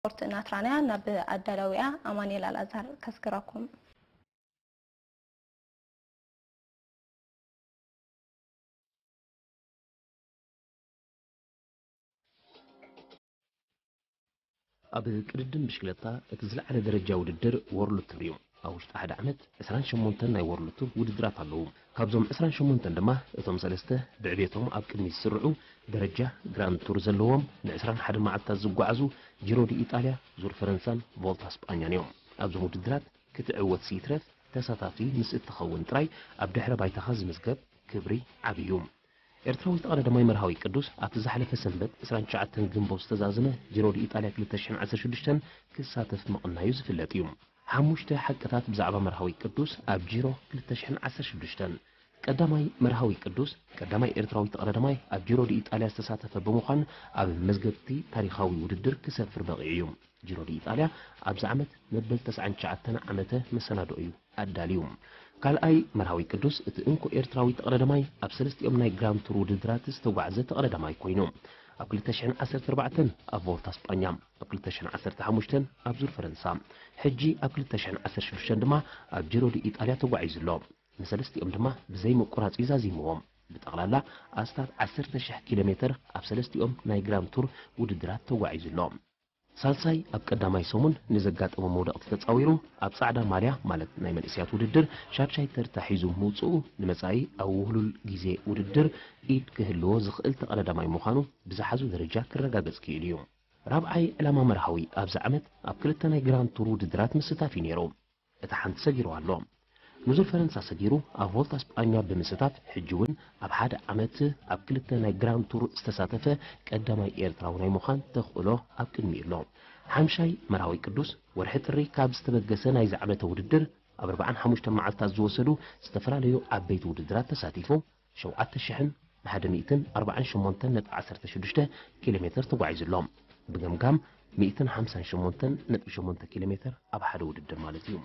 ስፖርት እናትራንያ ናብ ኣዳላዊኣ ኣማኑኤል ኣልኣዛር ከስግረኩም። ኣብ ቅድድም ብሽክለታ እቲ ዝለዓለ ደረጃ ውድድር ወርልድ ቱር እዩ። ኣብ ውሽጢ ሓደ ዓመት ዕስራን ሸሞንተን ናይ ወርልድ ቱር ውድድራት ኣለዉ። ካብዞም ዕስራን ሸሞንተን ድማ እቶም ሰለስተ ብዕቤቶም ኣብ ቅድሚት ዝስርዑ ደረጃ ግራንድ ቱር ዘለዎም ን ዕስራን ሓደን መዓልታት ዝጓዓዙ ጂሮ ዲ ኢጣልያ፣ ዙር ፈረንሳን ቮልታ ስጳኛን እዮም። ኣብዞም ውድድራት ክትዕወት ይትረፍ ተሳታፊ ምስ እትኸውን ጥራይ ኣብ ድሕረ ባይታኻ ዝምዝገብ ክብሪ ዓቢ እዩ። ኤርትራዊ ተቐዳዳማይ መርሃዊ ቅዱስ ኣብቲ ዝሓለፈ ሰንበት ዕስራን ትሽዓተን ግንቦት ዝተዛዘመ ጂሮ ዲ ኢጣልያ ክልተ ሽሕን ዓሰርተ ሽዱሽተን ክሳተፍ ምቕናዩ ዝፍለጥ እዩ። ሓሙሽተ ሓቅታት ብዛዕባ መርሃዊ ቅዱስ ኣብ ጂሮ ክልተ ሽሕን ዓሰርተ ሽዱሽተን። ቀዳማይ መርሃዊ ቅዱስ ቀዳማይ ኤርትራዊ ተቐዳዳማይ ኣብ ጂሮ ዲ ኢጣልያ ዝተሳተፈ ብምዃን ኣብ መዝገብቲ ታሪኻዊ ውድድር ክሰፍር በቒዑ እዩ። ጂሮ ዲ ኢጣልያ ኣብዚ ዓመት መበል ተስዓን ትሽዓተን ዓመተ መሰናድኦ እዩ ኣዳልዩ። ካልኣይ መርሃዊ ቅዱስ እቲ እንኮ ኤርትራዊ ተቐዳዳማይ ኣብ ሰለስቲኦም ናይ ግራንድ ቱር ውድድራት ዝተጓዕዘ ተቐዳዳማይ ኮይኑ፣ ኣብ ክልተ ሽሕን ዓሰርተ ኣርባዕተን ኣብ ቮልታ ስጳኛ፣ ኣብ ክልተ ሽሕን ዓሰርተ ሓሙሽተን ኣብ ዙር ፈረንሳ፣ ሕጂ ኣብ ክልተ ሽሕን ዓሰርተ ሽዱሽተን ድማ ኣብ ጂሮ ዲ ኢጣልያ ተጓዒዙ ኣሎ። ንሰለስቲኦም ድማ ብዘይ ምቁራጽ እዩ ዛዚምዎም። ብጠቕላላ ኣስታት ዓሰርተ ሽሕ ኪሎ ሜትር ኣብ ሰለስቲኦም ናይ ግራንድ ቱር ውድድራት ተጓዒዙ ኣሎ። ሳልሳይ ኣብ ቀዳማይ ሰሙን ንዘጋጠሞ መውደቕቲ ተጻዊሩ ኣብ ጻዕዳ ማልያ ማለት ናይ መንእሰያት ውድድር ሻድሻይ ተርታ ሒዙ ምውጽኡ ንመጻኢ ኣብ ውህሉል ግዜ ውድድር ኢድ ክህልዎ ዝኽእል ተቐዳዳማይ ምዃኑ ብዝሓዞ ደረጃ ክረጋገጽ ክኢሉ እዩ። ራብዓይ ዕላማ መርሃዊ ኣብዚ ዓመት ኣብ ክልተ ናይ ግራንድ ቱር ውድድራት ምስታፍ እዩ ነይሩ። እታ ሓንቲ ሰጊሩ ኣሎ። ንዙር ፈረንሳ ሰጊሩ ኣብ ቮልታ ስጳኛ ብምስታፍ ሕጂ እውን ኣብ ሓደ ዓመት ኣብ ክልተ ናይ ግራንድ ቱር ዝተሳተፈ ቀዳማይ ኤርትራዊ ናይ ምዃን ተኽእሎ ኣብ ቅድሚኡ ኣሎ። ሓምሻይ መርሃዊ ቅዱስ ወርሒ ጥሪ ካብ ዝተበገሰ ናይዚ ዓመተ ውድድር ኣብ ኣርባዓን ሓሙሽተን መዓልታት ዝወሰዱ ዝተፈላለዩ ዓበይቲ ውድድራት ተሳቲፉ ሸውዓተ ሽሕን ብሓደ ሚእትን ኣርባዓን ሸሞንተን ነጥቢ ዓሰርተ ሽዱሽተ ኪሎ ሜትር ተጓዒዙ ኣሎ። ብገምጋም ሚእትን ሓምሳን ሸሞንተን ነጥቢ ሸሞንተ ኪሎ ሜትር ኣብ ሓደ ውድድር ማለት እዩ።